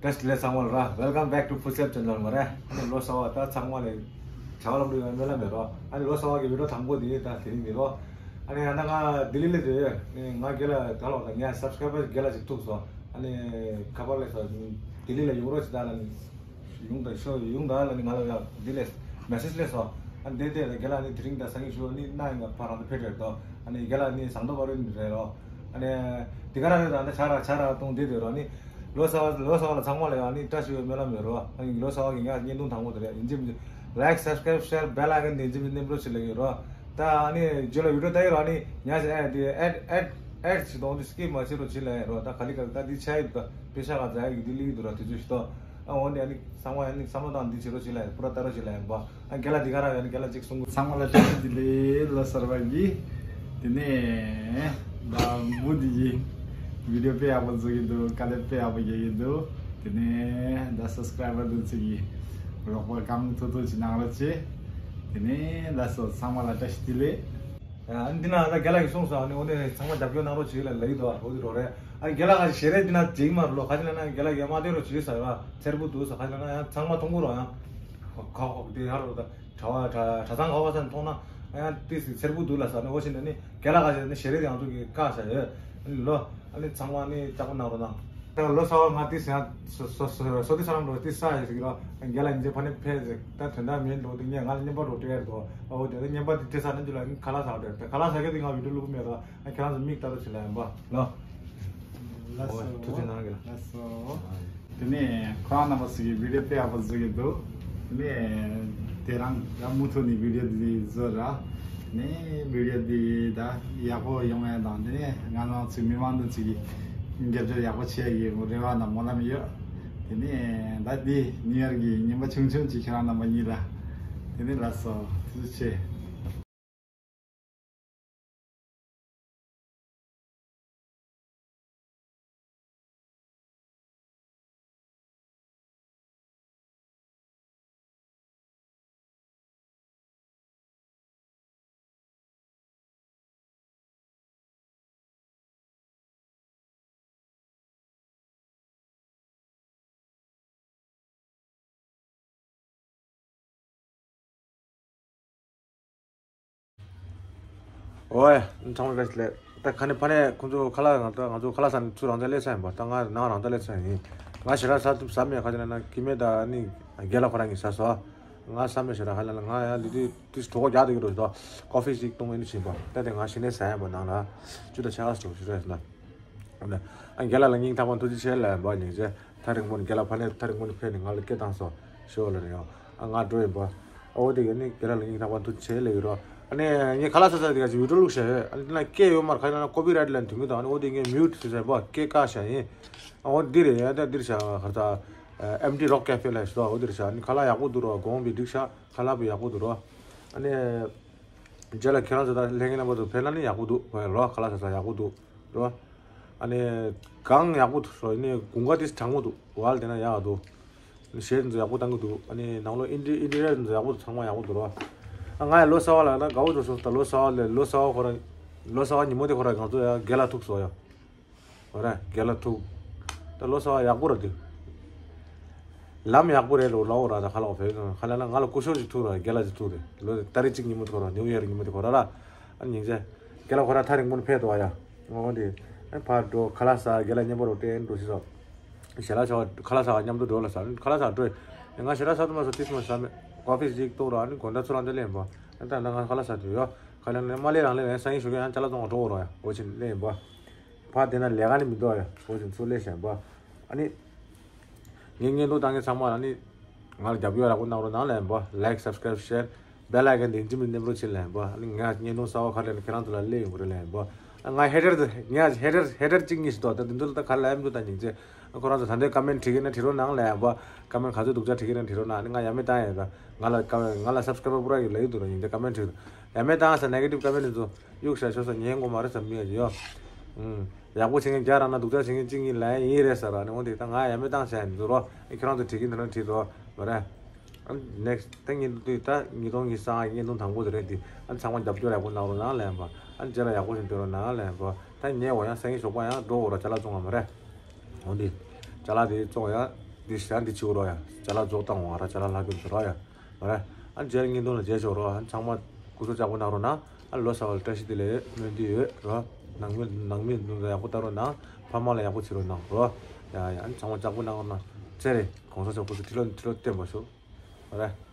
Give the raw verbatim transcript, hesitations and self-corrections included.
བཀྲ་ཤིས་བདེ་ལེགས་ཚང་མ་ལ་ར། Welcome back to Footstep Channel མ་རེད། ཨ་ནི་ལོ་གསར་བ་ད་ཚང་མ་ལ་བྱ་བ་ལམ་འགྲོ་ཡོད་མེད་ལ་མེད་རོ། ཨ་ནི་ལོ་གསར་བ་གི་བི་ཌིའོ་དང་པོ་དེ་ད་དེ་རིང་འདི་རོ། ཨ་ནི་ཨ་ན་ང་ལྡི་ལི་ལ་འདུག་ཡོད། ཨ་ནི་ང་རྒན་ལགས་ད་ལོ་ད་ངའི་སབ་སི་ཀ་རའི་བར་རྒན་ལགས་ཅིག་ཐུག་སོང་། ཨ་ནི་ཁ་པར་སླེབས་སོང་། ལྡི་ལི་ལ་ཡོང་རོགས་བྱེད་ད་ལ་ནི། ཡོང་དང་ཤོག་ཡོང་དང་ལ་ནི་ང་ལ་ཡང་འདི་ལས་མེ་སེ་ཇི་སླེབས་སོང་། ཨ་ནི་དེ་དེ་རྒན་ལགས་ནི་དེ་རིང་ད་སང་ཉིན་ཞུ་ནི་གནང་ཡིན་ང་ཕ་རང་ད་ཕེབས་བྲལ་དོ། ཨ་ནི་རྒན་ལགས་ནི་ཟངས་མདོག་དཔལ་རི་ནི་རེད་རོ། ཨ་ནི་དེ་ག་རང་རེད་ད་ད་ཆ་ར་ཆ་ར་གཏོང་བསྡད་དེ་རོ། ཨ་ནི་ལོ་གསར་བ་ལོ་གསར་བ་ལ་ཚང་མ་ལ་ཡང་ནི་བཀྲ་ཤིས་པའི་སྨོན་ལམ་ཡོད་རོ། ཨ་ནི་ལོ་གསར་བ་གི་ངས་བརྙན་ཐུང་དང་པོ་དེ་རེད། ཡིན་གཅིག་མིན་གཅིག་like, subscribe, share, bell icon དེ་ཡིན་གཅིག་མིན་གཅིག་མནན་རོགས་བྱེད་ལ་ཡོད་རོ། ད་ཨ་ནི་རྗེས་ལ་བི་ཌིའོ་ལྟ་ཡོད་རོ། ཨ་ནི་ངས་ཨེ་དེ་ཨེ་ཨེ་ཨེ་ཞིག་གཏོང་དུས་སི་ཀིབ་མ་བྱེད་རོགས་བྱེད་ལ་ཡོད་རོ། ད་ག་ལི་ག་ལི་ད་འདི་ཆ་ཡོད་ད་པེ་ཤ་ག་ཛ་ཡོད་གི་འདི་ལི་ཡོད་རོ། དུས་ཚོད་ཞིག་ཏོ། ཨ་འོ་ནི་ཨ་ནི་ཚང་མ་ཨ་ནི་བསམ་བློ་བཏང་འདི་བྱེད་རོགས་བྱེད་ལ་ཡིན། པུ་ར་ལྟ་རོགས་བྱེད་ལ་ཡིན་པ། ཨ་རྒན་ལགས་འདི་ག་རང་ཡོད། ཨ་ནི་རྒན་ལགས་གཅིག་གསུང་གི། ཚང་མ་ལ་བཀྲ་ཤིས་བདེ་ལེགས། ལོ་གསར་པ་གི་དེ་ནས་ད་འབུ་འདི་གི་བི་ཌིའོ་དཔེ་ཡག་པོ་བཟོ་གི་འདུག་དཀའ་ལས་དཔེ་ཡག་པོ་རྒྱག་གི་འདུག་དེ་ནས་ད་སབ་སི་ཀ་རའི་བར་འདི་ཚོ་གི་རོགས་པ་གང་ཐུབ་ཐུབ་ཅིག་གནང་རོགས་བྱེད། དེ་ནས་ལགས་སོ། ཚང་མ་ལ་བཀྲ་ཤིས་བདེ་ལེགས། ཨ་འདི་ན་ད་རྒན་ལགས་ཀྱིས་གསུངས་སོང་། ཨ་ནི་འོ་ནི་ཚང་མ་རྒྱབ་སྐྱོར་གནང་རོགས་བྱེད་ལ་ལབ་ཀྱི་འདུག་འོ་དེ་རོགས་རེད། ཨ་རྒན་ལགས་ཁ་ཞེ་རེད་འདི་ན་བྱེད་ཀྱི་མ་རེད་ལོ། ག་ཅི་ལབ་ན་རྒན་ལགས་ཀྱིས་མ་བསྡད་རོགས་བྱེད་ཟེར་བ་འཚེར་པོ་འདུག་ཟེར། ག་ཅི་ལབ་ན་ཡང་ཚང་མ་མཐོང་གི་རོགས། ཡང་ཁ་ཁོག་དེ་ཧ་རོ་ད་གྲྭ་བ་གྲྭ་གྲྭ་ཚང་ག་བ་ས་མཐོང་ན་ཡང་ཏིས་འཚེར་པོ་འདུག་ལ་ཟེར་ནས། འོ་ཞེ་ནས་ནི་རྒན་ལགས་ཁ་ཞེ་ནི་ཞེ་རེད་ཡང་ཚོ་གི་བཀག་བཞག་ཡོད། ཨ་ནི་ལོ། ཨ་ནི་ཚང་མ་ནི་ལྕགས་པོ་གནང་རོགས་གནང་། ད་ལོ་གསར་བ་ང་ཏིས་ཡང་སོ་སོ་སོ་སོ་ཏིས་ས་རང་འགྲོ་ཏིས་ས་ཡོད་ཟེར་གི་རོ། རྒན་ལགས་ཉིན་རྗེས་ཕ་ནས་ཕེབས་ཟེར། ད་དོན་དག་མེད་འགྲོ་དུས་ངས་ང་ལ་བརྙན་པར་རོ་སྤྲད་རོ། ཨོ་དེ་ད་བརྙན་པར་དེ་སྤྲད་ས་ནི་འཇུ་ལ་ཁ་ལག་ཟ་བ་དེ་ད་ཁ་ལག་ཟ་གི་དེ་ང་བི་ཌིའོ་བླུག་གི་མེད་རོ། ཨ་ཁྱེད་རང་ཚོ་མིག་ལྟ་རོགས་བྱེད་ལ་ཡིན་པ་ལོ། ལགས་སོ། ཨོ་ཐུགས་རྗེ་གནང་གི་ལ། ལགས་སོ། དེ་ནས་ཁོ་རང་རྣམ་པ་ཚོ་གི་བི་ཌིའོ་དཔེ་ཡག་པོ་བཟོ་གི་འདུག་དེ་ནས་དེ་རང་ཡང་མུ་མཐུད་ནས་བི་ཌིའོ་འདི་བཟོ་ར། དེ་ནས་བི་ཌིའོ་འདི་ད་ཡག་པོ་ཡོང་ཡ་དང་དེ་ནས་ང་རང་ཚོའི་མི་མང་འདི་ཚོ་གི་རྒྱབ་སྐྱོར་ཡག་པོ་བྱེད་ཡ་གི་རེ་བ་དང་སྨོན་ལམ་ཡོད། དེ་ནས་ད་འདི་ནིའུ་ཡར་གྱི་ཉིན་པ་ཆུང་ཆུང་ཅིག་ཁྱེད་རང་རྣམ་པ་གཉིས་ལ། དེ་ནས་ལགས་སོ། ཐུགས་རྗེ་ཆེ། ཨོའི། ཚང་མ་བཀྲ་ཤིས་བདེ་ལེགས། ད་ཁ་ནས་ཕ་ནས་ཁོང་ཚོ་ཁ་ལག་ང་ད་ང་ཚོ་ཁ་ལག་ཟ་ནས་ཚུར་རང་ཚ་སླེབས་ཚར་ཡིན་པ། ད་ང་ནང་རང་ཚ་སླེབས་ཚར་ཡིན། ང་ཞེ་དྲག་ཟ་ཐུབ་ཟ་མེད། ཁ་ཅིག་ན་ན་ཀི་མེད་ད་ནི་རྒན་ལགས་ཁོ་རང་གིས་ཟ་སོང་། ང་ཟ་མེད་ཞེ་དྲག་ཁ་ལ་ལ་ང་ཡང་འདི་དུས་དུས་གྲོད་ཁོག་རྒྱགས་དེ་གི་འགྲོ་ཞིག་ཏོ། ཀོ་ཧྥི་ཞིག་བཏུང་ཨེ་ནི་བྱིན་པ། ད་དེ་ང་གཞི་ནས་ཟ་ཡ་པ་ནང་ལ་བཅུ་དང་ཕྱེད་ཀ་ཞིག་ཞུ་རེད་ཟེར་ན། ཨ་རྒན་ལགས་ལ་སྙིང་ཐག་པ་ཐུགས་རྗེ་ཆེ་ལབ་པ་ཡིན་ཅེ། ཐག་རིང་པོ་ནས་རྒན་ལགས་ཕ་ནས་ཐག་རིང་པོ་ནས་ཕེབས་ནས་ང་ལ་སྐད་བཏང་སོང་ཞུ་བ་ལ་ནི་ཡང་ཨ་ང་འགྲོ་ཡིན་པ། ཨ་འོ་དེ་ག་ནི་རྒན་ལགས་ལ་སྙིང་ཐག་པ་ཐུགས་རྗེ་ཆེ་ལབ་ཡོད་རོ། ཨ་ནི་ངས་ཁ་ལག་ཟ་ས་དེ་ག་ཅིག་བི་ཌིའོ་བླུགས་བཞག་ཡོད། ཨ་ནི་དེ་ན་སྐད་ཡོད་མ་རེད། ཁ་ན་ན་ཀོ་པི་རའེ་ཊི་ལ་ཐུག་གི་འདུག་ཨ་ནི་འོ་དེ་ངས་མིའུ་ཊི་བྱས་པ་སྐད་བཀག་བཞག་ཡིན། ཨ་འོ་འདི་རེད་ཡ། ད་འདིར་བཞག་ག་ད་ཨེམ་ཊི་རོག་ཀེ་ཧྥེ་ལ་ཞུ་དོ། འོ་འདིར་བཞག་ཨ་ནི་ཁ་ལག་ཡག་པོ་འདུག་རོ། གོང་བི་འགྲིག་ཤག་ཁ་ལག་པོ་ཡག་པོ་འདུག་རོ། ཨ་ནི། རྗེས་ལ་ཁྱེད་རང་ཚོ་ད་ལྷན་རྒྱས་རྣམ་པ་ཚོ་ཕེབས་ན་ནི་ཡག་པོ་འདུག་བས་རོ། ཁ་ལག་ཟ་ས་ཡག་པོ་འདུག་རོ། ཨ་ནི་གང་ཡག་པོ་འདུག་རོ། ཨ་ནི་དགུན་ཁ་དེ་གྲང་མོ་འདུག་བལ་དེ་ན་ཡག་འདུག་ཨ་ནི་གཞས་ཚོ་ཡག་པོ་བཏང་གི་འདུག་ཨ་ནི་ནང་ལོགས་ཨིན་ཊི་ཨིན་ཊི་རི་ཡར་ཚོ་ཡག་པོ་འདུག་ཚང་མ་ཡག་པོ་འདུག་རོ། ཨ་ང་ཡང་ལོ་གསར་བ་ལ་ན་དགའ་བོ་འགྲོ་སོང་། ད་ལོ་གསར་བ་ལས་ལོ་གསར་བ་ཁོ་ར་ལོ་གསར་བ་ཉིན་མོ་དེ་ཁོ་ར་ང་ཚོ་ཡང་རྒན་ལགས་ཐུག་སོང་ཡ། འོ་ར་རྒན་ལགས་ཐུག་ད་ལོ་གསར་བ་ཡག་པོ་ར་འདུག་ལམ་ཡག་པོ་རེད་ལོ་ལའོ་ར། ད་ཁ་ལག་བས་ཁ་ལག་ན་ང་ལ་སྐུ་ཞབས་ཅིག་ཐུག་ར་རྒན་ལགས་ཅིག་ཐུག་རེད་ལོ། ཏ་རིག་གཅིག་ཉིན་མོ་དེ་ཁོ་ར་ནིའུ་ཡར་ཉིན་མོ་དེ་ཁོ་ར་ར། ཨ་ཉིན་ཅེ་རྒན་ལགས་ཁོ་ར་ཐག་རིང་པོ་ནས་ཕེབས་འདུག་ཨ་ཡ། འོ་འདི་ཨ་ཕར་འགྲོ་ཁ་ལག་ཟ་རྒན་ལགས་མཉམ་པོ་རོ་སྟན་འགྲོ་ཤི་སོ། ཞལ་ལག་ཆོག་ཁ་ལག་ཟ་བ་མཉམ་དུ་འགྲོ་ལ་ཟ་ཁ་ལག་ཟ་འགྲོ། ང་ཞལ་ལག་ཟ་དུ་མ་སོ་ཏིས་མ་ཟ་མེད། ཀོ་ཧྥི་ཅིག་གཏོང་ར་ཨ་ནི་དགོང་དག་ཚུར་རང་ཅེ་ལེན་པ། ཨ་ད་ང་ཁ་ལག་ཟ་དུ་ཡོ། ཁ་ལག་ནས་མ་ལེ་རང་ལེ་ལེན་སང་ཉིན་ཞུ་གི་ཡང་ཅ་ལག་བཙོང་བ་འགྲོ་འོ་རོ་ཡ། འོ་ཆེན་ལེན་པ། ཕ་དེ་ན་ལས་ཀ་ནི་མི་འདུག་ཡ། འོ་ཅིན་ཚུར་ལས་བཞིན་པ། ཨ་ནི། ངའི་བརྙན་ཐུང་ལྟ་མཁན་ཚང་མ་ལ་ནི། ང་ལ་རྒྱབ་སྐྱོར་ཡག་པོ་གནང་རོགས་གནང་ལབ་ཡིན་པ། ལའིཀ་སབ་སི་ཀ་རའིབ་ཤེར་བེལ་ཨའི་ཀོན་དེ་ཡིན་གཅིག་མིན་གཅིག་མནན་རོགས་བྱེད་ལབ་ཡིན་པ། ཨ་ནི་ང་བརྙན་ཐུང་གསར་པ་ཁ་ལས་ནི་ཁྱེད་རང་ཚོ་ལ་སླེབས་ཡོང་གི་རེད་ལབ་ཡིན་པ། ང་ཧེ་ཊར་དེ་ང་ཧེ་ཊར་ཧེ་ཊར་གཅིག་གཉིས་ཤིག་འདུག་ད་དེ་ཚོ་ལ་ད་ག་ལབ་ཡ་མི་འདུག་ད་སྙིང་རྗེ། ཁོ་རང་ཚོ་ད་ལྟའི་ཀ་མེན་བྲིས་ཀྱི་ན་བྲིས་རོགས་གནང་ལབ་ཡིན་པ། ཀ་མེན་ག་ཚོད་སྡུག་ཅག་བྲིས་ཀྱི་ན་བྲིས་རོགས་གནང་། ཨ་ནི་ང་ཡ་མེད་བཏང་ཡ་ཡིན་ད། ང་ལ་ཀ་མེན་ང་ལ་སབ་སི་ཀ་རའིབ་པར་པུ་ར་ཡོད་ལབ་ཡོད་འདུག་ར། ཡིན་ད་ཀ་མེན་བྲིས་ཡ་མེད་བཏང་ས་ནེ་གེ་ཊིབ་ཀ་མེན་དེ་ཚོ་གཡུག་ཤ་ཤོ་ས་ཉན་དགོས་མ་རེད་ས་མི་ཡ་ཡོ། ཡག་པོ་བྱེད་མཁན་བརྒྱ་རག་ན་སྡུག་ཅག་བྱེད་མཁན་གཅིག་གཉིས་ལ་ཡིན་རེད་ཟེར་ར། ནི་འོ་དེ་ད་ང་ཡ་མེད་བཏང་བྱས་ནི་འདུག་རོ། ཨེ་ཁྱེད་རང་ཚོ་བྲིས་ཀྱི་འདུག་ན་བྲིས་རོགས་མ་རེད། ཨ་ནེག་སི་ཊི་ད་ཉིས་སྟོང་དེ་ད་ཉིས་སྟོང་ཉི་ཤུ་རྩ་ལྔ་བརྙན་ཐུང་དང་པོ་དེ་རེད་དེ། ཨ་ཚང་མ་རྒྱབ་སྐྱོར་ཡག་པོ་གནང་རོགས་གནང་ལབ་ཡིན་པ། ཨ་རྗེས་ལ་ཡག་པོ་ཞིག་སྟོན་རོགས་གནང་ལབ་ཡིན་པ། ད་ཉལ་འོ་ཡང་སང་ཉིན་ཞོགས་པ་ཡང་འགྲོ་འོ་ར་ཅ་ལག་བཙོང་བ་མ་རེད། འོ་འདི་ཅ་ལག་དེ་བཙོང་ཡ། འདི་ཞེ་དྲག་འདི་བྱེད་དགོས་རོགས་ཡ། ཅ་ལག་རྫོགས་བཏང་བ་ར་ཅ་ལག་ལྷག་གི་མི་འདུག་རོགས་ཡ། རོགས་ཡ། ཨ་མཇལ་ཉིན་དུ་ལ་མཇལ་ཆོག་རོགས། ཨ་ཚང་མ་སྐུ་གཟུགས་ཅག་པོ་གནང་རོགས་གནང་། ཨ་ལོ་གསར་བ་ལ་བཀྲ་ཤིས་བདེ་ལེགས་སྨོན་འདུན་ཡོད་རོགས། ནང་མི་ནང་མི་ནང་ཡག་པོ་ལྟ་རོགས་གནང་། ཕ་མ་ལ་ཡག་པོ་བྱེད་རོགས་གནང་རོགས། ཡ་ཡ། ཨ་ཚང་མ་ཅག་པོ་གནང་རོགས་གནང་། ཚེ་རིང་གོང་ས་མཆོག་སྐུ་གཟུགས་ཁྲི་ལོ་ཁྲི་ལོ་བརྟན་པ་ཤོག། རོགས་ཡ།